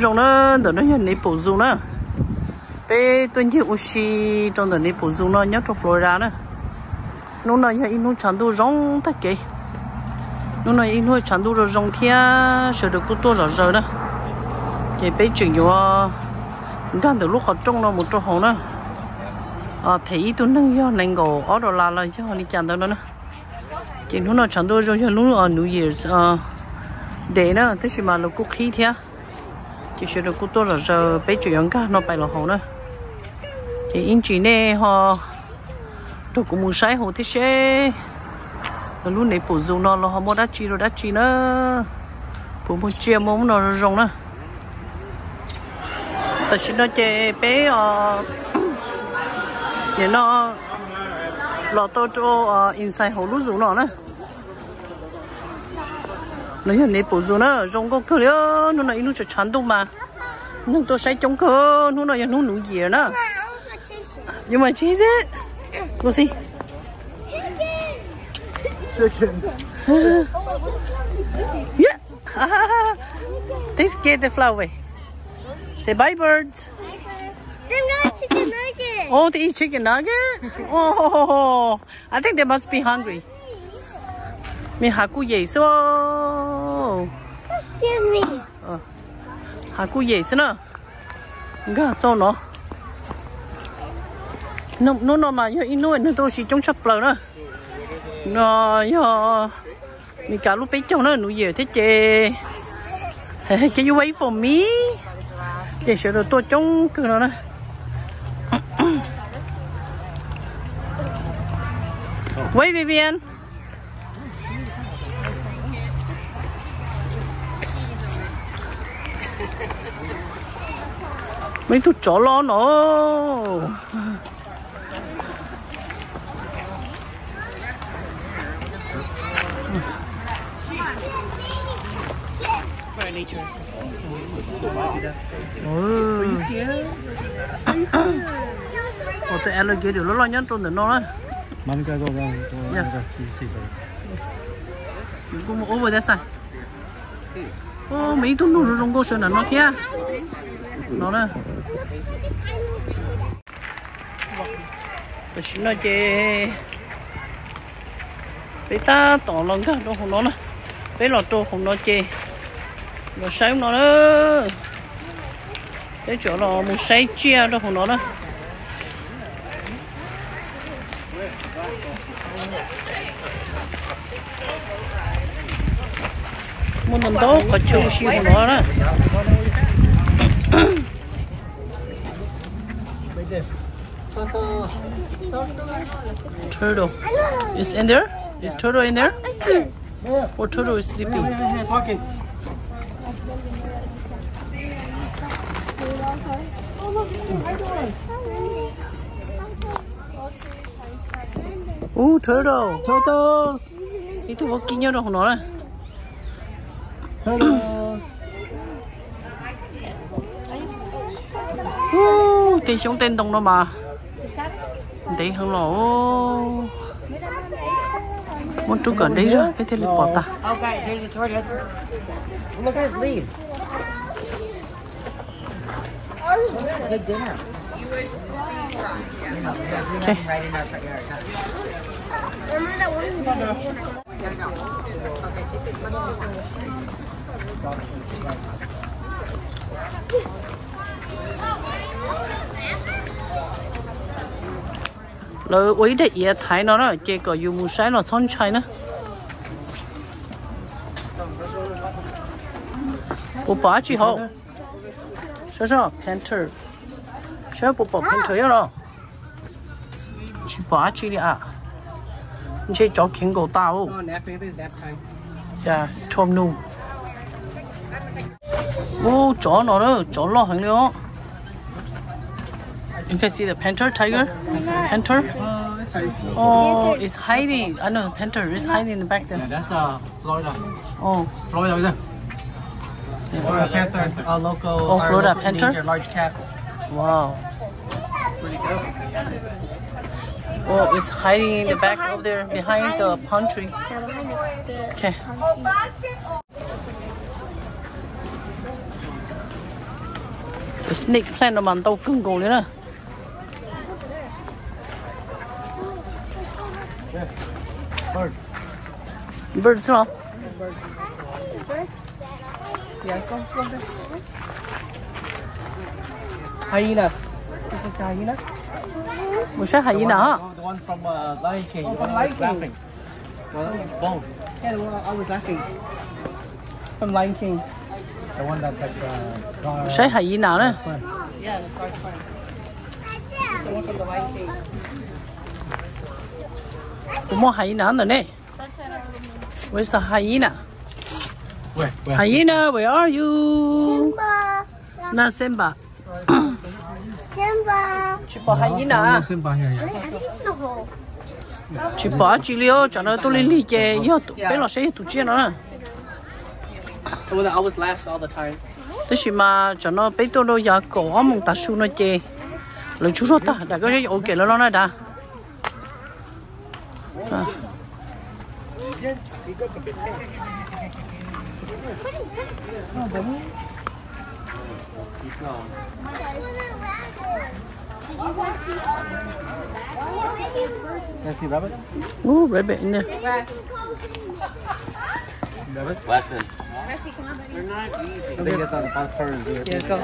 Zoo na, ntawm no yog Naples Zoo na. Peb tuaj ncig ua si rau ntawm Naples Zoo no nyob rau Florida na. Hnub no yog ib hnub tshav ntuj zoo tag kev. Hnub no yog ib hnub tshav ntuj zoo zoo thiab sawv daws kuj tuaj zom zaws na. Ces peb tseem yuav nkag ntawm lub qhov rooj no mus rau hauv na. Them ib tug neeg yog nees nkaum ob dollar los yog li cas ntawd no na. Ces hnub no tshav ntuj zoo yog lub New Year's Day na, tab sis mas lawv kuj qhib thiab. Ces sawv daws kuj tuaj zom zaws, peb tseem yuav nkag no pais los hauv na. Ces ib ntsis nej ho raug kuv mus saib hauv thiab seb lub Naples Zoo no los ho muaj dab tsi rau dab tsi na. Puas muaj tsiaj muaj no zoo zoo na. Tam sim no ces peb nim no los tau rau inside hauv lub zoo no na. No yog Naples Zoo na, zoo nkauj kawg li. Hnub no ib hnub tshav tshav ntuj mas neeg tuaj saib coob kawg. Hnub no yog hnub New Year na. You want cheese it? Go see. Yeah. Let's get the flower. Say bye, birds. They're not chicken nuggets. Oh, they eat chicken nugget? Oh, I think they must be hungry. Me hav kuj yem xwb. Excuse me. Hav kuj yem xwb na. Nkag txog no. Hnub no mas yog ib hnub neeg tuaj ua si coob tshaj plaws na. No yog Meskas lub peb caug na, New Year thiab ces. Can you wait for me? Ces sawv daws tuaj coob kawg no na. Wait, Vivian. Muaj ib tug tsov loj no. Ua tej alligator loj loj nyob rau ntawm no na. Kuv kuj mus ua ua teb xav. Muaj ib tug nug zoo zoo nkauj sawv ntawm no thiab. No na. Tam sim no ces peb tab tom los nkag rau hauv no na. Peb los rau hauv no ces los saib no na. Peb tseem los mus saib tsiaj rau hauv no na. Muaj ntau ntau qhov chaw ua si hauv no na. Turtle is in there? Is turtle in there? Or turtle is sleeping? Ub, turtle. Turtle. Ib tug vaub kib nyob rau hauv no na. Turtle. Ub, tej xyoob tej ntoo no mas ntev heev los. Muab rub kom deb zog peb thiaj li pom tas. Good dinner. Okay. Lawv ua ib daim iav thaiv no na, ces kom yus mus saib los txhob ntshai na. Puas pom dab tsi hauv? Saib saib panther. Saib puas pom panther nyob no. Tsis pom dab tsi li a. Ntshe tsov khiav nkaum tas. Ub, tsov no, tsov loj heev li os. You can see the panther, tiger, panther. Oh, it's hiding. I know the panther is hiding in the back there. Yeah, that's uh, Florida. Oh. Florida, right there. Florida panther, a local, oh, Florida panther, large cat. Wow. Oh, it's hiding in the back over there behind the palm tree. Okay. Okay. Snake plant no mas ntau kawg nkaus li na. Birds no. Hyenas. Mus saib hyena. The one from uh, Lion King. Oh, from Lion King. Bone. Yeah, the one I was laughing. From Lion King. The one that that uh, Scar. Saib hyena na. Scar friend. Yeah, the Scar friend. The one from the Lion King. Kuv muaj hyena ntawm ne. Where's the hyena? Where? Where? Hyena, where are you? Simba. Na Simba. Simba. Tsis pom hyena. Simba here, yeah. Tsis pom dab tsi li os, tsam no tuaj lig lig ces yog peb los saib yog tus tsiaj no na. The one that always laughs all the time. Tab sis mas tsam no peb tuaj rau yav kaum ob moos tav su no ces lawv tsaug zog tag, dav koj ua ke lawv los na dav. Can I see rabbit? Ooh, rabbit in there. Rabbit? Weston. They're not easy. They get on the bus turn. Yeah, go.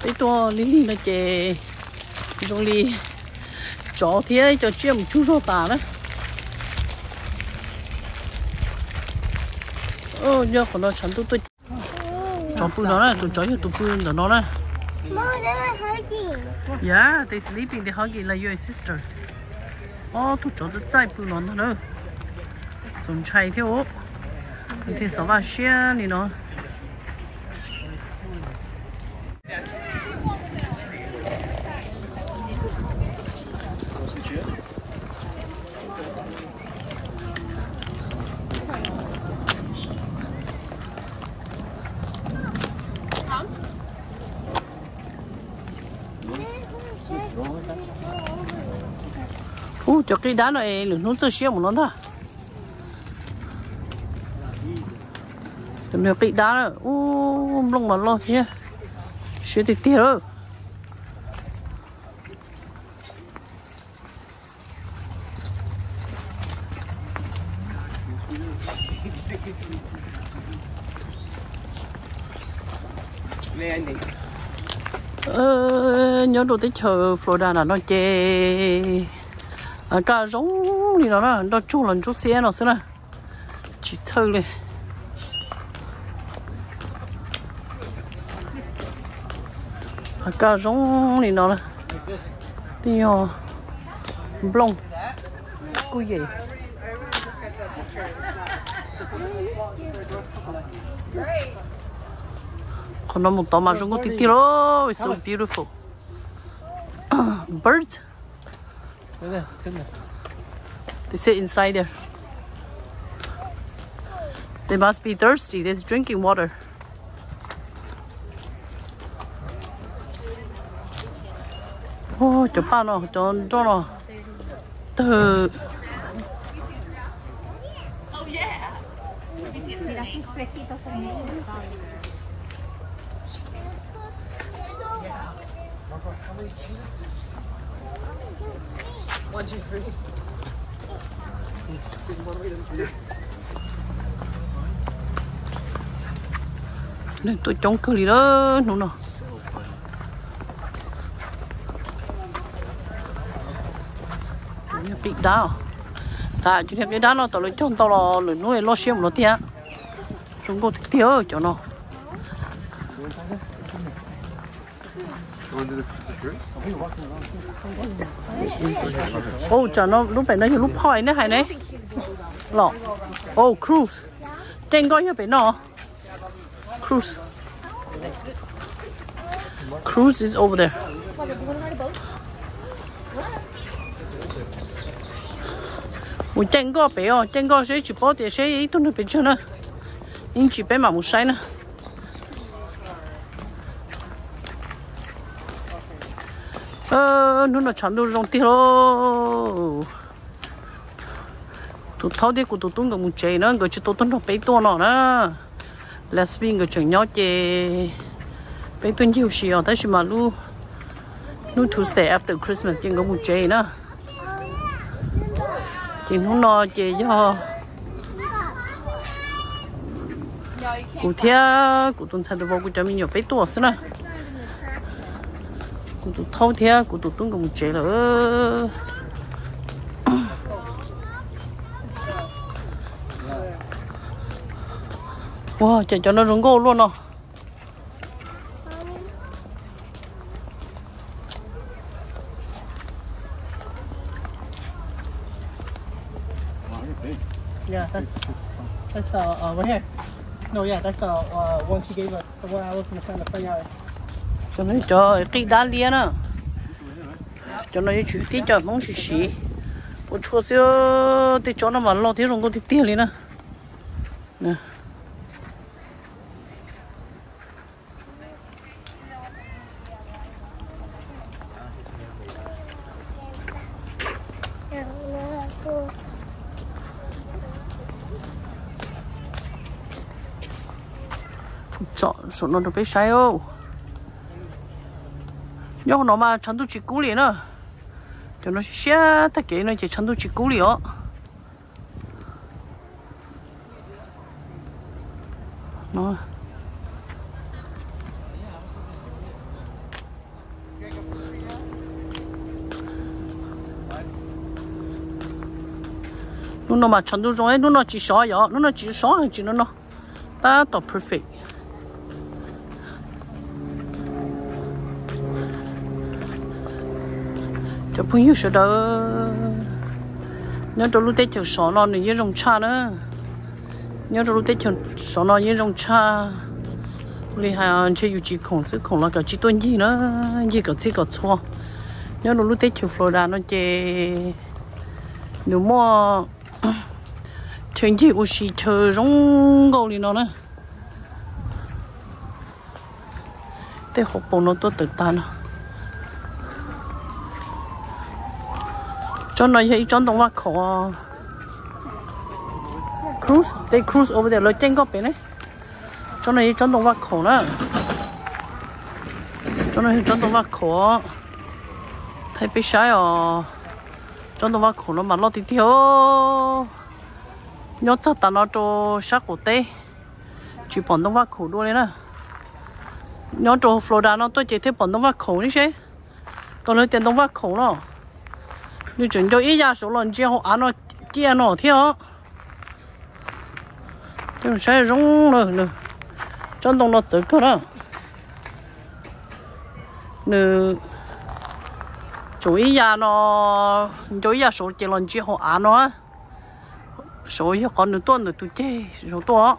Peb tuaj lig lig no ces zoo li tsov thiab cov tsiaj mus tsaug zog tas na. Nyob qhov no tshav ntuj tuaj. Tsov pw no na, tus tsov yog tus pw ntawm no na. Yeah, they sleeping, they hugging like your sister. Ob tug tsov txaij txaij pw no ntag na. Txaus ntshai thiab os. Thiaj xov vaj siab li no. Ub, cov qij dab no es lwm hnub txawj siab mus no ntag. Cov niag qij dab, ub, nplooj mas loj thiab, siab tiag tiag lawm. Nyob rau teb chaws Florida no ces kaj zoo li no na, nroj tsuag los ntsuab xiab no xwb na, tsis txhawj li. Kaj zoo li no na, twb yog nplooj kuj yem. Qhov no mus tod mas zoo nkauj tiag tiag lauj, it's so beautiful. Birds. They sit inside there. They must be thirsty. They're drinking water. Cov paj no, cov nroj no tawg. Neeg tuaj coob kawg li lawm hnub no. Qij dab, tas cov niag qij dab no tau lawv cog ntau los lwm hnub loj siab mus no tiag. Zoo nkauj tiag tiag cov no. Ua tsam no lub pem no yog lub phoj ne hais ne los. Oh, Cruz. Caij nkoj yog pem no. Cruz. Cruz is over there. Mus caij nkoj pem os, caij nkoj seb tsis paub tias seb ib tug neeg pes tsawg na. Ib ntsis peb mam mus saib na. Hnub no tshav ntuj zoo tiag lauj. Tus thaub thiab kuv tus tub nkawd mus tsev na, nkawd tsis tau tuaj nrog peb tuaj no na. Lesbi nkawd tseem nyob ces Peb tuaj ncig ua si os, tab sis mas lub hnub Tuesday after Christmas ces nkawd mus tsev na. Ces hnub no ces yog kuv thiab kuv tus ntxhais tus vauv, kuv cov me nyuam peb tuaj xwb na. Kuv tus thaub thiab kuv tus tub nkawd mus tsev lawm. Ua cas cov no zoo nkauj luaj no. Yeah, that's, that's the, uh, right here. No, yeah, that's the, uh, one she gave us. The one I was gonna find the thing out. Cov no cov qij dab liab na. Cov no yuav tsum tib cov Hmoob siv siv ua tshuaj xwb. Tej tsob no mas loj thiab zoo nkauj tiag tiag li na. Tsom saum no rau peb saib. Nyob hauv no mas tshav ntuj tsis kub li na. Cov no siab siab tag kev no ces tshav ntuj tsis kub li os. Hnub no mas tshav ntuj zoo, hnub no tsis sov yom, hnub no tsis sov tsis no no. Tab tom perfect. Cov phooj ywg sawv daws, nyob rau lub teb chaws sov no nws yeej zoo tshaj na. Nyob rau lub teb chaws sov no yeej zoo tshaj li hais, ntshe yus tsis khoom xwb, khoom los kom tsis tuaj ncig na, ncig kom txhij kom txhua. Nyob rau lub teb chaws Florida no ces nws muaj chaw ncig ua si chaw zoo nkauj li no na. Tej hauv paus no tuaj tawm tag no. Tsob no yog ib tsob ntoo vaj khaum. Cruise, they cruise over there, lawv caij nkoj pem ne. Tsob no yog ib tsob ntoo vaj khaum na. Tsob no yog tsob ntoo vaj khaum. Thaij peb saib os. Tsob ntoo vaj khaum no mas loj tiag tiag. Nyob txog tas no rau sab qaum teb tsis pom ntoo vaj khaum dua li na. Nyob rau Florida no tuaj ces thiaj pom ntoo vaj khaum li seb. Tau lawv tias ntoo vaj khaum no, nws tseem nco ib yam saud los ntsia hauv av no ciaj no thiab os. Saib zoo na, tsob ntoo no txawv kawg na. Nws tseem ib yam no, nco ib yam saud ces los ntsia hauv av no. Saud yog qhov nws tuaj ntawm tus ceg saud tuaj,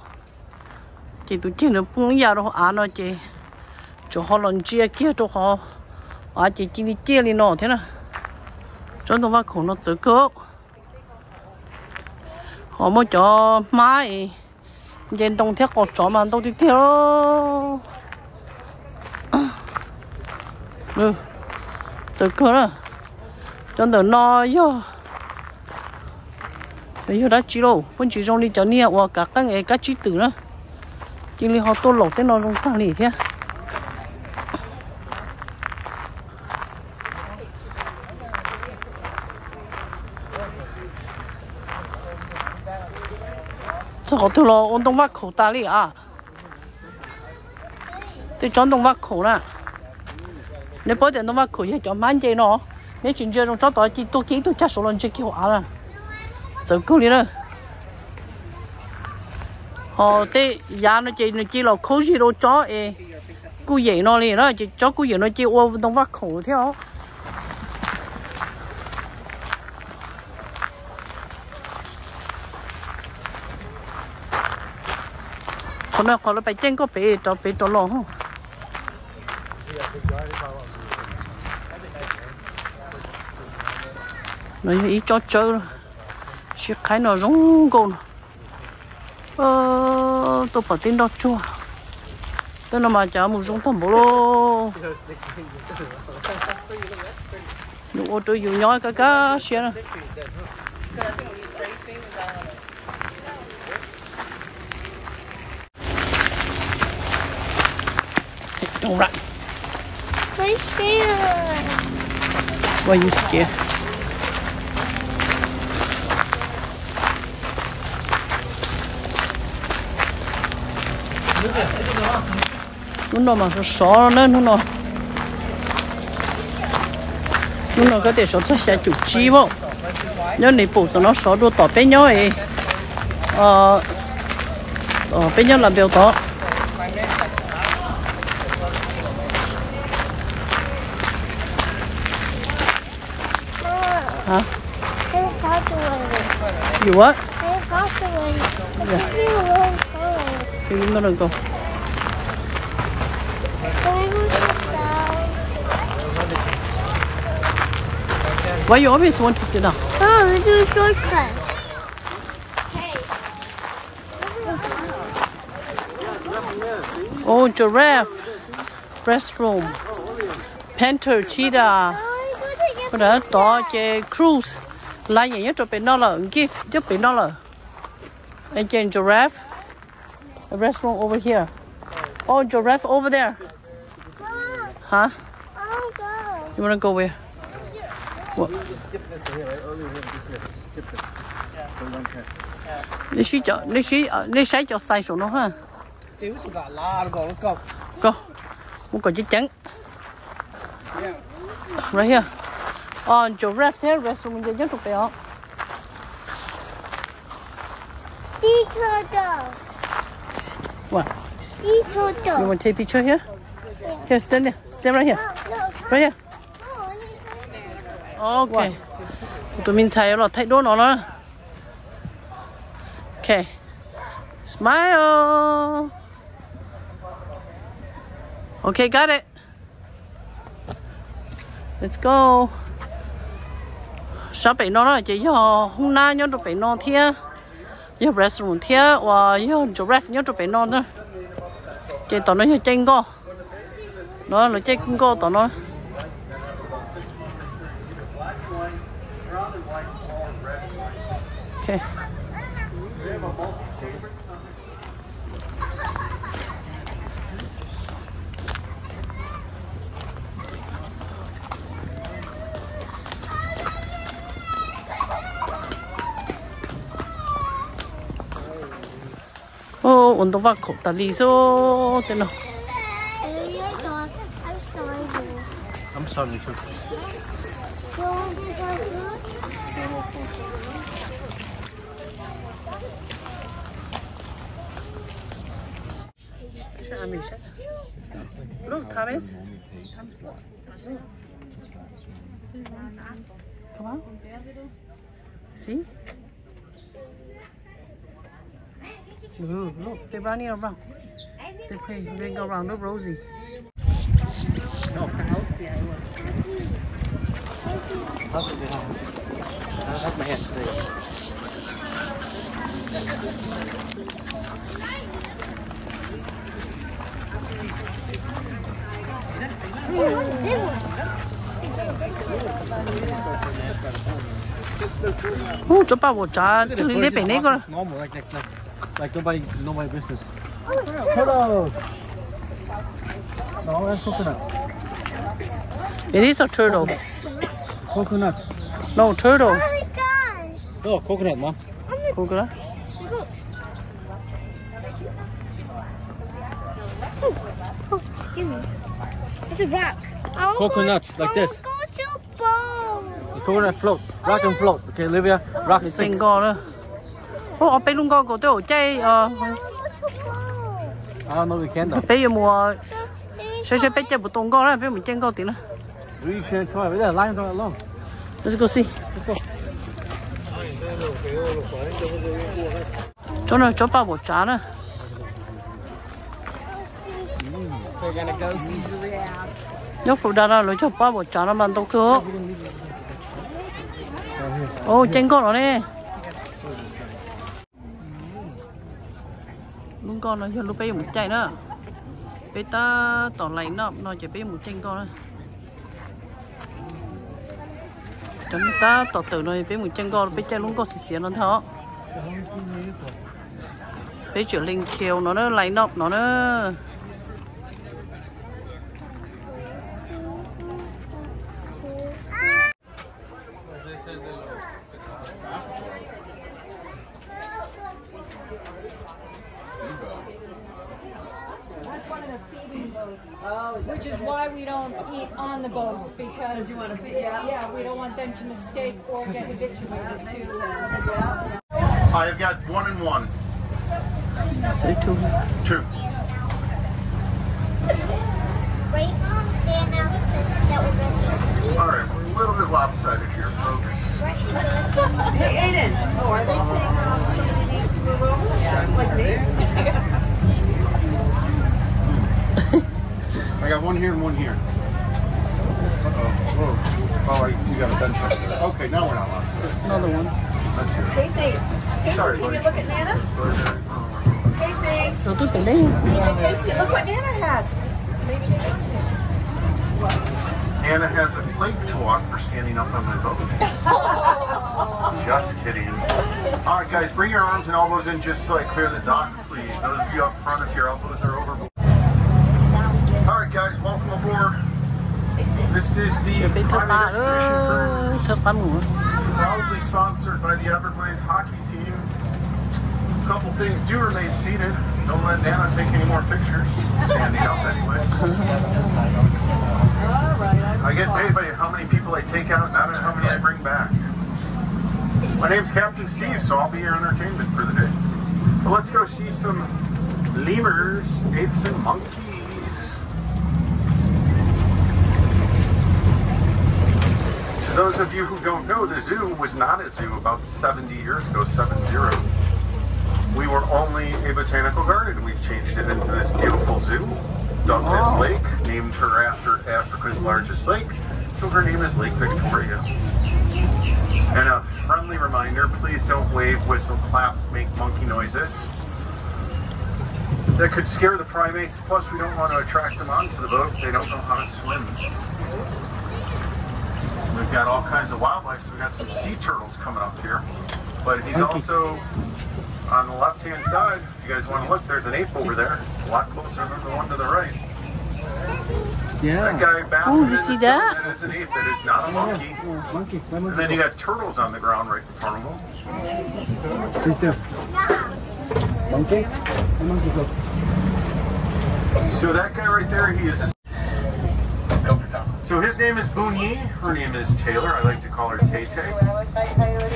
ces tus ceg nws poob ib yam rau hauv av no ces tseem ho los ntsia kiag rau qhov av ces cia li ciaj li no thiab na. Tsob ntoo vaj khaum no txawv kawg. Ho muaj cov hmab es nce ntoo thiab qos tsov mas ntau tiag tiag. Txawv kawg na. Cov ntawm no yog, yog dab tsi lauj? Pheej tsis zoo li cov niag uas kav qeej es kab tsib twm na. Cia li ho tuaj laum tej no zoo tag li thiab. Txog qhov twg los ua ntoo vaj khaum tas li a. Tej tsob ntoo vaj khaum na. Neb paub tias ntoo vaj khaum yog cov hmab nce no. Neb tsis ntsia zoo tsob tod cia tuaj kiag ib tug cag saud los ntsia kiag hauv av na. Txawv kawg li na. Ho tej yav no ces nws cia los khaub zig rau tsob es kuj yem no li na, ces tsob kuj yem no cia ua ntoo vaj khaum thiab os. Qhov no qhov lawv pais caij nkoj pem rov pem rov los. No yog ib tsob tsawb, sib qhaib no zoo nkauj no. Tuaj pom tej nroj tsuag. Tej no mas cas mus zoo tag npaum li. Nws ua rau yus nyob kaj kaj siab na. Right. Why you scared? Hnub no mas sov sov na hnub no. Hnub no koj tias sov txog xya cum tsib vaub. Nyob Naples no sov dua tom peb nyob, peb nyob Label tod. Huh? You what? Yeah. Okay, we're gonna go. Why you always want to sit down? Oh, let's do a shortcut. Oh, giraffe. Restroom. Panther, cheetah. Tod ces cruise. Laiv yeej nyob rau pem no lawm, gift nyob pem no lawm. Ces giraffe. Restroom over here. Oh, giraffe over there. Huh? You wanna go where? What? Nej saib cov xais saum no ha. Go. Mus kom ceev ceev. Right here. Oh, giraffe thiab restroom ces nyob rau pem os. Sea turtle. What? Sea turtle. You want to take picture here? Here, stand there. Stand right here. Right here. Okay. Kuv tus me ntxhais los thaij duab no na. Okay. Smile. Okay, got it. Let's go. Sab pem no na ces yog hoob nab nyob rau pem no thiab, yog restroom thiab uas yog giraffe nyob rau pem no na. Ces tom no yog caij nkoj. No lawv caij nkoj tom no. Okay. Ua ntau vaj khaum tas li xwb tej no. Look, Thomas. Come on. See? Look, look, they running around. They play, they go around. Look, Rosie. Ub, tsob paj vos tsav twg li pem neb ko. Like nobody, nobody business. Turtles. No, that's coconut. It is a turtle. Coconut. No, turtle. Oh my God. No, coconut, mom. Coconut? Look. Oh, excuse me. It's a rock. Coconut, like this. Coconut float. Rock and float. Okay, Olivia, rock and sink. Ub, ob peb lub nkoj kaus twb caij. Peb yuav mus saib saib peb caij puas tau nkoj na, peb mus caij nkoj tim na. Let's go see. Tsob no tsob paj vos tsav na. Nyob Florida no lawv cog paj vos tsav no mas ntau kawg. Ub, caij nkoj no ne. Lub nkoj no yog lub peb yuav mus caij na. Peb tab tom line up no ces peb yuav mus caij nkoj na. Cov neeg tab tom tawm no peb mus caij nkoj, peb caij lub nkoj xiav xiav no ntag os. Peb tseem line queue no na, line up no na. Why we don't eat on the boats, because, yeah, we don't want them to mistake or get habituated to. I have got one and one. So two. Two. Wait, Mom, they announced that we're gonna be All right, we're a little bit lopsided here, folks. We're actually gonna be Hey, Aiden. Oh, are they saying um, somebody needs to move over? Yeah, like me? I got one here and one here. Uh-oh. Whoa. Oh, I see you got a bench up there. Okay, now we're not on. Another one. That's good. Casey, Casey, Sorry, can you buddy. Look at Nana? Casey, Casey, look what Nana has. Nana has a plate to walk for standing up on my boat. Just kidding. All right, guys, bring your arms and elbows in just to like clear the dock. Please, those of you up front, if your elbows are over. All right, guys, welcome aboard. This is the Private Expedition Cruise, proudly sponsored by the Everglades Hockey Team. A couple things do remain seated. Don't let Nana take any more pictures. Standing up, anyways. I get paid by how many people I take out, not how many I bring back. My name's Captain Steve, so I'll be your entertainment for the day. But let's go see some lemurs, apes, and monkeys. To those of you who don't know, the zoo was not a zoo about seventy years ago, seven zero. We were only a botanical garden. We've changed it into this beautiful zoo. Douglas Lake, named her after Africa's largest lake. So her name is Lake Victoria. And a friendly reminder, please don't wave, whistle, clap, make monkey noises. That could scare the primates. Plus, we don't want to attract them onto the boat. They don't know how to swim. We've got all kinds of wildlife. So we got some sea turtles coming up here. But he's also on the left-hand side. If you guys want to look, there's an ape over there. A lot closer than the one to the right. Yeah. That guy, Ooh, you see that? That is an ape. That is not a monkey. Yeah, monkey. And then you got turtles on the ground right in front of him. Please do. Monkey? Monkey go. So that guy right there, he is a So his name is Boon Yi. Her name is Taylor. I like to call her Tay Tay.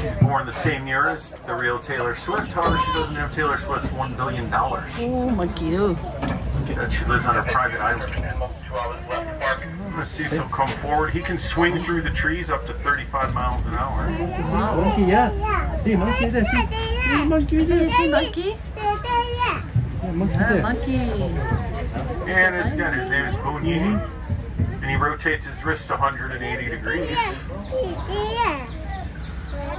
She's born the same year as the real Taylor Swift. However, she doesn't have Taylor Swift's one billion dollars. Oh my god. Instead, she lives on her private island. Let's see if he'll come forward. He can swing through the trees up to thirty-five miles an hour. Monkey, yeah. See, monkey there, see. Monkey there. You see monkey? Yeah, monkey there. And his, again, his name is Boon Yi, and he rotates his wrist one hundred eighty degrees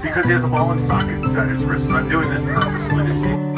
because he has a ball and socket inside his wrist. And I'm doing this purposefully to see.